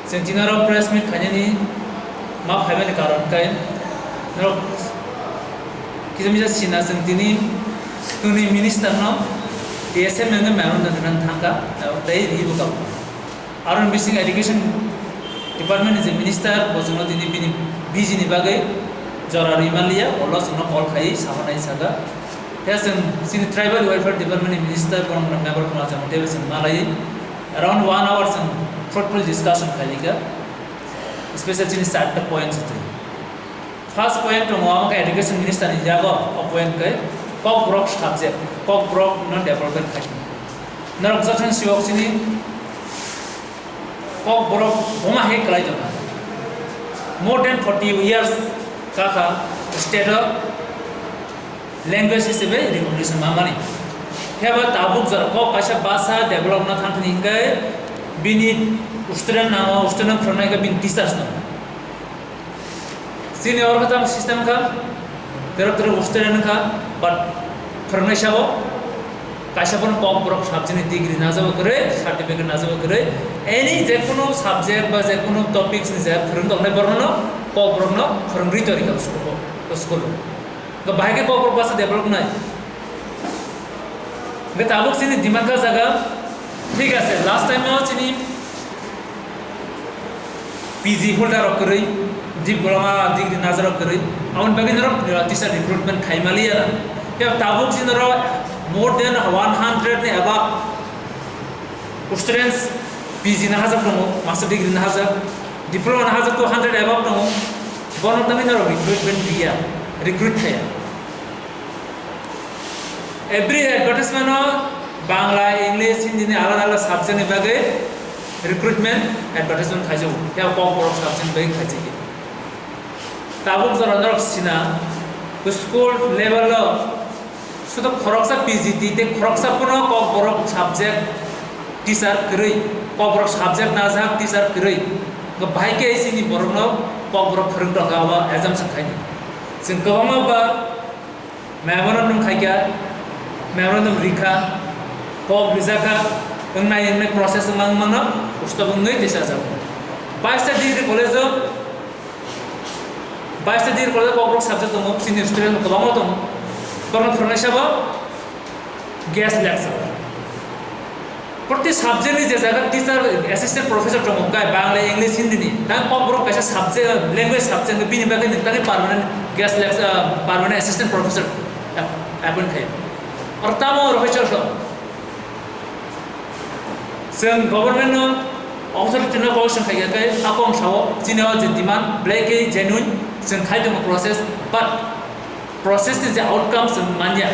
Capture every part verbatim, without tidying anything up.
Chwng tini oro press meet khainani ma phaimani karon khe norok kisa misa sina chwng tini tini minister no T S M no memorandum rwna thangkha, tei ribo kabo. Aro bising education department ni je minister bo chwngno tini bini busy ni bagwi jora rwi manliya, ulo chwngno call khai samanai saka. Khe chwng chini tribal welfare department ni minister borok member Kumar Jamatiya bai chwng malai around one hour chwng fruitful discussion khailika, special chini charta point se twi. First point tongo, amo khe education minister ni yago o point khe Kokborok subject, Kokborok no development khai. Norok jotono siwak chini Kokborok buma he kwlai tongo. More than forty years kaka state o language hisabe recognition mamani. Khe bo tabuk jora kok kaisa basa develop na thang thani hingkhe bini student nango, student phwrwngnai khe bini teachers nango. Chini oro khe tamo system kha, terok terok student kha, but phwrwngnai sabo kaisa bono Kokborok subject ni degree najabo kwrwi, certificate najabo kwrwi, any je kono subject ba je kono topics ni je phwrwng tongnai borokno Kokborok no phwrwngwi tongwi kha school o, school o. Hwnkhe bahai khe Kokborok basa develop nai. Hwnkhe tabuk chini demand kha jaga, thik ase, last time o chini P G holder rok kwrwi, diploma degree najar rok kwrwi, aboni bagwi norok teacher recruitment khai maliya. Tei tabuk chini norok more than one hundred ni above students P G na hajak tongo, master degree na hajak, diploma na hajak two hundred above tongo, bono tangwi norok recruitment riya, recruit khaiya. Every advertisement o Bangla, English, Hindi ni alada alada subject ni bagwi recruitment advertisement khaijago, tei Kokborok subject ni bagwi khaijagya. Tabuk jora norok sina school level o sudo khoroksa P G T tei khoroksa phano Kokborok subject teacher kwrwi, Kokborok subject najak teacher kwrwi. Bahai khe chini borokno Kokborok phwrwng tongkha, abo assumption khaidi. Chwng kwbangma ba memorandum khaikha, memorandum rikha, kok rijakha, wngnai wngnai process wngma wngmano stop wngwi tei chajago. Baista degree college o, baista degree college o Kokborok subject tongo, chini student kwbangma tongo. Borokno phwrwngnai sabo guest lecturer. Proti subject ni je jaga teacher, assistant professor tongo, kai Bangla, English, Hindi ni. Tang Kokborok kaisa subject, language subject, bini bagwi nung tangwi permanent guest lecturer, permanent assistant professor appoint khai. Or tamo rohoi chorso. Chwng government no authority no question khai kai akong sao, chini o je demand, black genuine, chwng khai tongo process, but process ni je outcome chwng manya.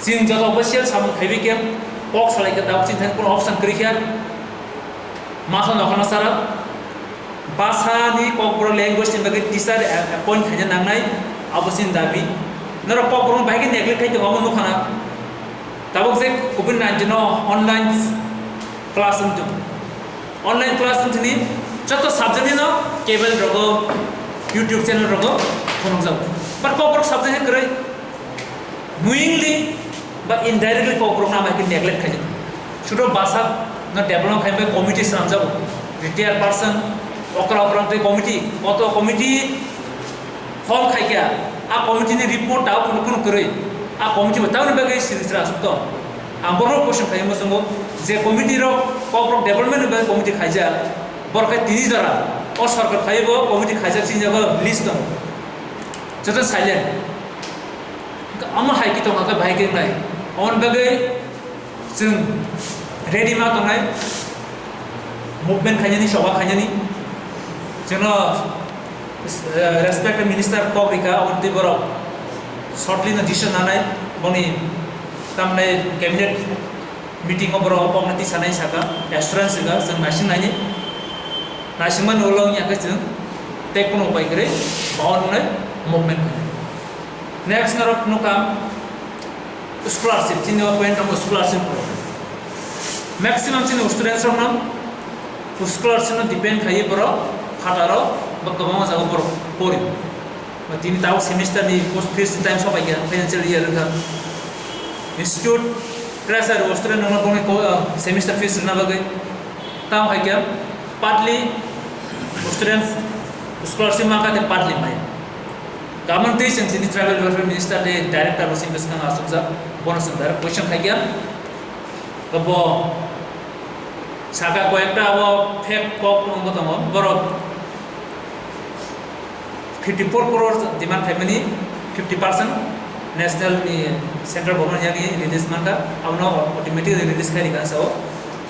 Chwng joto official samung khaiwi khe kok salai khe tabuk chini thani kuno option kwrwi khe masa nokhorno sara basa ni Kokborok language ni bagwi teacher appoint khaina nangnai, abo chini dabi. Norok Kokborok bahai khe neglect khai tongo, abo nukha na. Tabuk je covid nineteen no online class wng tong, online class wng thani joto subject ni no cable rogo, YouTube channel rogo phunukjago, but Kokborok subject khe kwrwi. Knowingly ba indirectly Kokborok no amai khe neglect khai jani. Sudo basa no develop khai bai committee swnamjago. Retired person, okra okra tei committee, koto committee form khai kha, a committee ni report ta kunu kunu kwrwi. A committee bo tamni bagwi siri sra asuk to. Ang borok question khai mo songo je committee rok Kokborok development ni bagwi committee khaijak. Borok khe tini jora o sorkar khai bo committee khaijak sini jago list tong. Joto silent. Amo hai khe tongkha khe bahai khe wngnai. Aboni bagwi chwng ready ma tongnai, movement khainani, soba khainani. Chwngno, eh, respected minister kok rikha, aboni twi borok shortly no decision nanai, boni tamni cabinet meeting o borok kokno tisanai saka, assurance rikha, chwng naising naini. Naisingmani ulo wngya khe chwng tei kunu upai kwrwi bound wngnai, movement khainai. Next norok nukha scholarship, chini o point tongo scholarship program. Maximum chini students rokno scholarship no depend khaiwi borok phataro ba kwbangma jaga borok pori. Ba tini tabuk semester ni post fees ni time sobai kha, financial year wngkha. Institute pressure o student rokno bongni ko-, ah, semester fees rwna bagwi. Tamo hai khe partly students scholarship ma kha tei partly maya. Government tei chwng chini tribal welfare minister tei director bo simi bwskango achukjak, bono chwng direct question khai khe. Bo saka koyekta abo fake kok tongo, borok fifty four crore demand khaimani fifty percent national ni central government yani release mankha, abono automatically release khai rikha sao.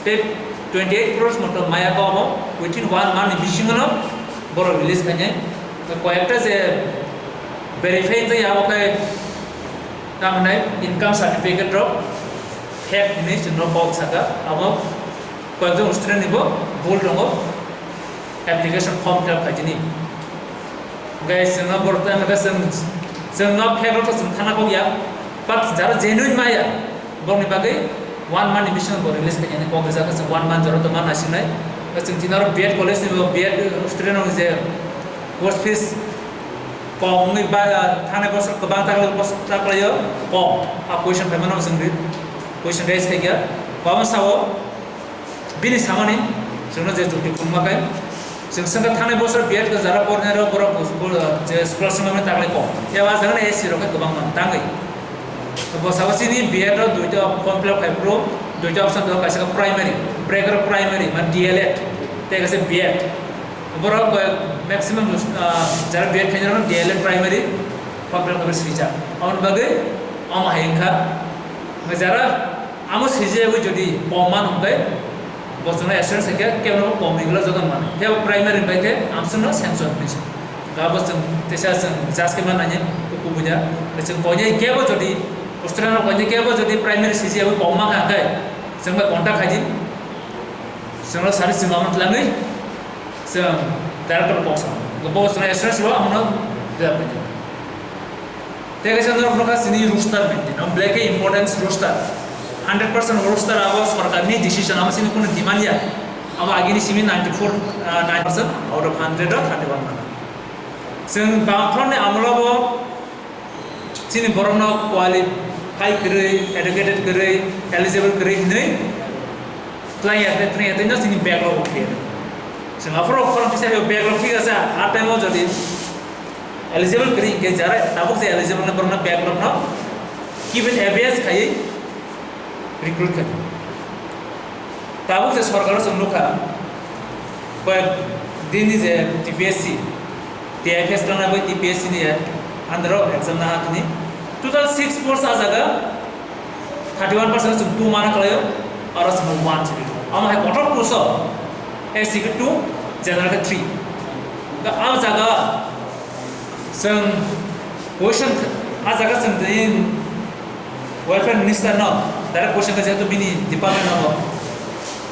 Tei twenty eight crore moto maya ko abo within one month ni bisingo no borok release khainai. Koyekta je verify wngya abo khai tamni income certificate rok fake hinwi chwngno kok saka, abo koyekjon student ni bo bul tongo, application form fill up khaijini. Hwnkhe chwngno borok tei hwnkhe chwng, chwngno fake rok chwng thana kok ya, but jara genuine maya, borokni bagwi one month ni bisingo bo release khaijani kok rijak, chwng one month jora tongma naisingnai. Chwng tini oro B Ed college ni bo B Ed student rok je course fees kok wngwi ba, thanai bosor kwbang taklai, bosor taklaio kok, a question khaimano chwng ri-, question raise khaikha, kwbangma sao. Bini samani chwngno je jukti phunukma khe, chwng swngkha thanai bosor B Ed jara pornairok borok je scholarship mani taklai kok. Eba jagani S C rok khe kwbangma tangwi. Bo sabo chini B Ed rok duita form fill up khai phuru, duita option tongo, kaisa khe primary, break rok primary, mane D L Ed, tei kaisa B Ed. Borok, eh, maximum, ah, jara B Ed khainai rok D L Ed primary form fill up khai swijak. Aboni bagwi omo hai wngkha. Jara Amo sijiyagwi jodi kok mano hwnkhe, bo chwngno assurance khe kebono kok ni ulo joto manwi. Phiya bo primary bai khe amswkno sanction hinwi se. Abo chwng teisa chwng judge khe manai, kubuida. Chwng koinwi kebo jodi, student rok koinwi kebo jodi primary sijiyagwi kok mankha hwnkhe, chwng bai contact khaidi. Chwngno sari chwng amo twlangwi, chwng director kok sa. Bo chwngno assurance rw, amono. Tei kaisa norok nokha chini roster maintain, o belai khe importance roster. Hundred percent roster abo sorkarni decision, amo chini kunu demand ya. Abo agini simi ninety four, ah, nine percent out of hundred o thirty one mano. Chwng bangphorni amolo bo chini borokno qualify kwrwi, educated kwrwi, eligible kwrwi hinwi twlangya, twlangya tei no chini backlog o phiya. Chwng aphuru khorang kisa backlog thik asa, a time o jodi eligible kwrwi hinkhe jara tabuk je eligible no borokno backlog no given abs khaiwi recruit khai. Tabuk je sorkaro chwng nukha, koyek din ni je T P S C, T I F S tongna bai T P S C ni under o exam na hakni total six post a jaga thirty one percent chwng two mana khlaio, aro chwng one chwng. Amo hai kotor post o S C khe two, general khe three. Da a jaga Chwng question kh-, a jaga chwng tini welfare minister no direct question khe, jehetu bini department no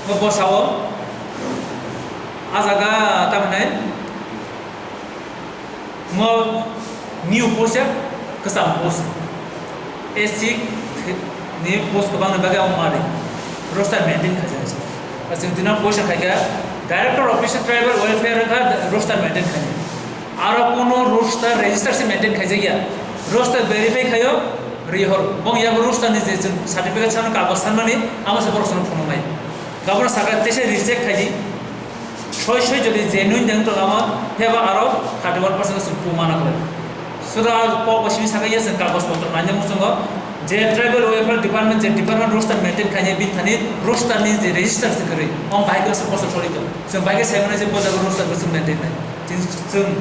bo, bo sao a jaga tamni mo new post ya kwcham post. S C ni post kwbangni bagwi abo mari roster maintain khaijak. Chwng tino question khaikha, Director Office Tribal Welfare wngkha roster maintain khainai. Aro kuno roster register se maintain khaijakya. Roster verify khaio, rihor. Bong yabo roster ni je chwng certificate sanmani, kagoj sanmani, amo se borok chwngno phunuknai. Gaboro saka tesa reject khaidi. Soi soi jodi genuine de wngtong ama, pheba aro thirty one percent chwng phu mana khlai. Suda kok bo simi saka ya chwng kagoj potro naina muchungo, je tribal welfare department, je department roster maintain khainai, bini thani roster ni je register se kwrwi, om bahai khe se kosto sori tong. Chwng bahai khe sai mano je bo jaga roster bo chwng maintain nai. Chwng, chwng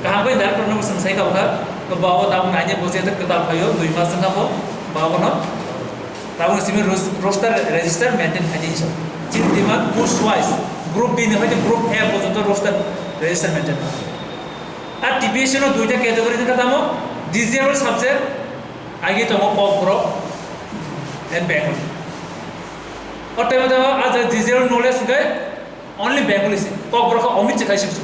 kaham khe director no chwng sai kha bo kha, to bo abo tabuk naina bo je kwtal phaio, dui mas wngkha bo, bo abono. Tabuk simi ros-, roster register maintain khaidi hisab. Chini demand post wise, group B ni hoite group F porjonto roster register maintain kha. Ar T P S C no duita category wngkha tamo, disabled subject, agi tongo Kokborok and Bengali. O tei bo a je disabled knowledge hwnkhe only Bengali se, Kokborok khe omit se khai sibsu.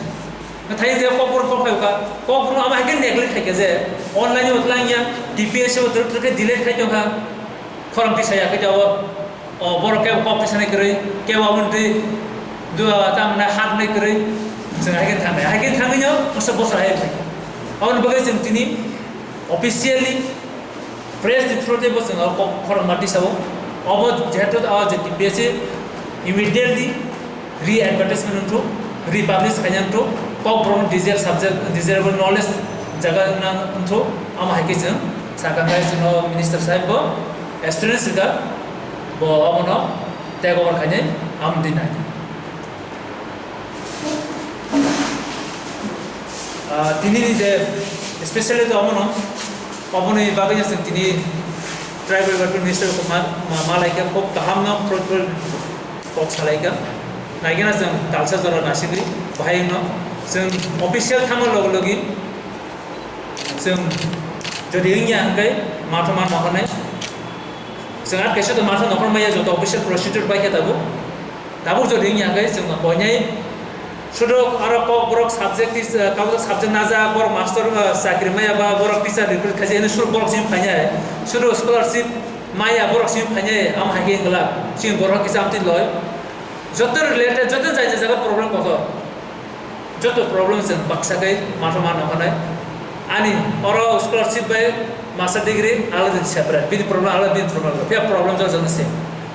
Nathai je Kokborok kok khai kha, Kokborok ama hai khe neglect khai kha je online o tlang ya, T P S C o tru tru khe delete khai tong kha, khorang tisa ya khe jabo, o borok kebo kok tisa nai kwrwi, kebo aboni twi dua tamna hak nai kwrwi, chwng hai khe thangnai, hai khe thangwi no masa bosor hai khai. Aboni bagwi chwng tini officially press ni through tei bo chwng o kok khorang ma tisa o, obo jehetu o je T P S C immediately re-advertisement wngthok, republish khaina wngthok, kokborok desire subject, desirable knowledge jaga wngna wngthok, amo hai khe chwng sakha khai chwngno minister sahib bo assurance rwkha, bo omono take over khainai amo dinai. Ah, tini ni je specially to omono, oboni bagwi no chwng tini tribal welfare minister ko ma, ma, ma laikha, khub kaham no fruitful kok salaikha. Naikhe na chwng talsa jora nasigwi bahai no chwng official thangma logi logi chwng jodi wngya hwnkhe matha ma nohornai. Chwng at kaisa to matha nohor maya joto official procedure bai khe tabuk. Tabuk jodi wngya hwnkhe chwng koinai sudu aro kok borok subject tis-, kok subject najak, borok master, ah, chakri maya ba borok teacher recruit khaijak, hino sur borok simi phainai. Sudu scholarship maya borok simi phainai, am hai khe wngla. Chini borok kisa amtwi loi. Joto related, joto jai jai jaga problem kotor. Joto problem chwng baksa khe matha ma nohornai. Ani oro scholarship bai master degree alada separate. Bini problem alada, bini problem alada. Phiya problem jora jora se.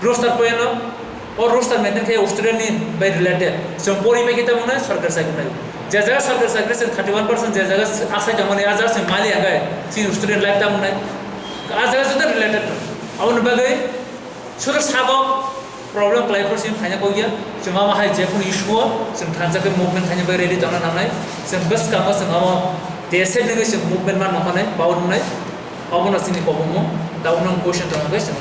Roster poyano, o roster maintain khe student ni bai related. Chwng pori bai khe tamo nai sorkar chakri nai. Je jaga sorkar chakri chwng thirty one percent, je jaga asai tongmani, a jaga chwng mali agai. Chini student life tamo nai. A jaga joto related. Aboni bagwi sudu sago problem khlai phuru chini phaina kok ya. Chwng amo hai je kunu issue o chwng thansa khe movement khaina bai ready tongna nangnai. Chwng bwskango chwng amo desek nungwi chwng movement ma nokhanai, power nai. Obono chini kobongmo. Tabukno question tongna bai chwng